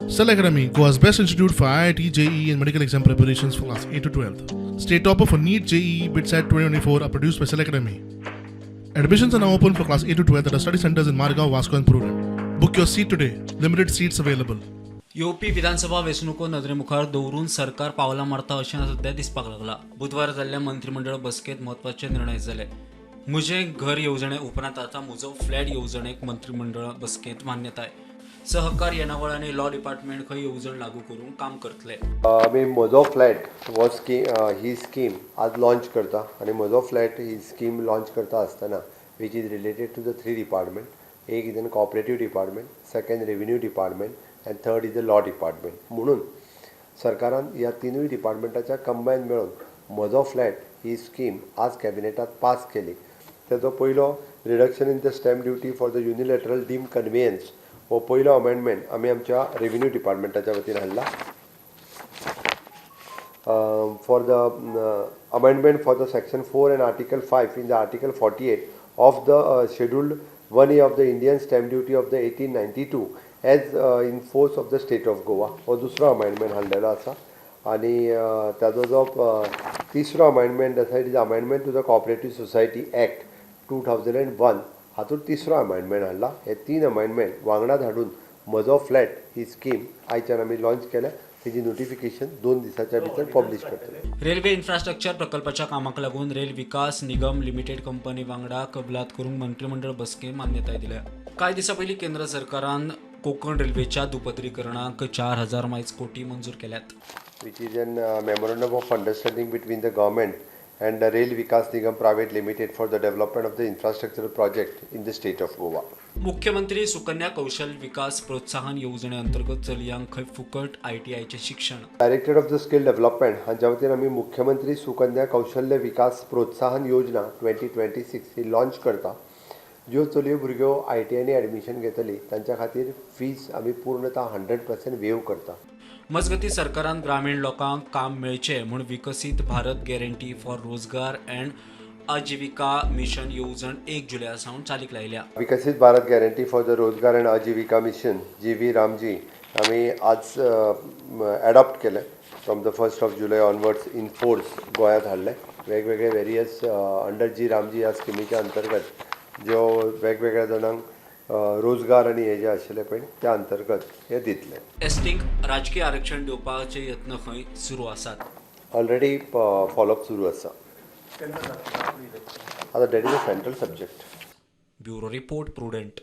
Cell Academy, Goa's best institute for IIT, JEE, and medical exam preparations for class 8 to 12. State topper for NEET, JEE, BITSAT 2024 are produced by Cell Academy. Admissions are now open for class 8 to 12 at our study centers in Margao, Vasco, and Prudent. Book your seat today. Limited seats available. येवपी विधानसभा वेंचणुको नदरेमुखार दवरून सरकार पावलां मारता अशें सध्या दिसपाक लागलां. बुधवारा जाल्ल्या मंत्रीमंडळ बसकेंत म्हत्वाचे निर्णय जाले. म्हजें घर येवजणे उपरांत आतां म्हजो फ्लॅट येवजणेक मंत्रीमंडळ बसकेंत मान्यताय. सहकार येणावळ आनी लॉ डिपार्टमेंट खंय येवजण लागू करूंक काम करतले. आमी म्हजो फ्लॅट हो स्की ही स्कीम आज लॉंच करता आनी म्हजो फ्लॅट ही स्कीम लॉंच करता आसतना, which is related to the three department, एक is an cooperative department, second revenue department and third is the law department. म्हणून सरकारान ह्या तिनूय डिपार्टमेंटाच्या कंबायन मेळून म्हजो फ्लॅट ही स्कीम आज कॅबिनेटात पास केली. तेजो पयलो reduction in the stamp duty for the unilateral deemed conveyance हो पयलो अमेंडमेंट आमी आमच्या रेव्हेन्यू डिपार्टमेंटाच्या वतीन हाडला. For the amendment for the section 4 and article 5 in the article 48 of the scheduled 1A of the Indian Stamp Duty of the 1892 as in force of the State of Goa हो दुसरो amendment हाडलेलो आसा. आनी ताजो जो तिसरो amendment आसा, it is amendment to the Cooperative Society Act 2001. हातूंत तिसरो अमेंडमेंट हाडला. हे तीन अमेंडमेंट वांगडा धाडून म्हजो फ्लॅट ही स्कीम आयच्यान आमी लॉंच केल्या. तेजी नोटिफिकेशन 2 दिसाच्या भितर पब्लीश करतले. रेल्वे इन्फ्रास्ट्रक्चर प्रकल्पाच्या कामाक लागून रेल विकास निगम लिमिटेड कंपनी वांगडा कबलात करूंक मंत्रीमंडळ बसकेन मान्यताय दिल्या. कांय दिसां पयलीं केंद्र सरकारान कोकण रेल्वेच्या दुपदरीकरणाक 4000 मायज कोटी मंजूर केल्यात. Which is an memorandum of understanding between the government and the Rail Vikas Nigam Private Limited for the development of the infrastructure project in the state of Goa. मुख्यमंत्री सुकन्या कौशल विकास प्रोत्साहन येवजणे अंतर्गत चलयांक खंय फुकट आयटीआयचें शिक्षण. Directorate of the Skill Development हांच्या वतीन आमी मुख्यमंत्री सुकन्या कौशल्य विकास प्रोत्साहन योजना 2026 ही लॉंच करता. ज्यो चलयो भुरग्यो आयटीआयनी एडमिशन घेतली तांच्या खातीर फीज आमी पूर्णतः 100% वेव करता. मजगतीं, सरकारान ग्रामीण लोकांक काम मेळचें म्हूण विकसीत Bharat guarantee for Rozgar and Ajeevika mission येवजण 1 जुलया सावन चालीक लायल्या. विकसीत Bharat guarantee for the Rozgar and Ajeevika mission, G V Ramji, आमी आज एडॉप्ट केलें. From the 1st of July onwards in force गोंयांत हाडलें. वेगवेगळे वेरियस अंडर जी रामजी ह्या स्किमीच्या अंतर्गत ज्यो वेगवेगळ्या जाणांक रोजगार आनी हे जे आशिल्ले पळय, त्या अंतर्गत हे दितले. एसटींक राजकीय आरक्षण दिवपाचे यत्न खंय सुरू आसात. ऑलरेडी फॉलोअप सुरू आसा. आतां that is a central subject. Bureau report, Prudent.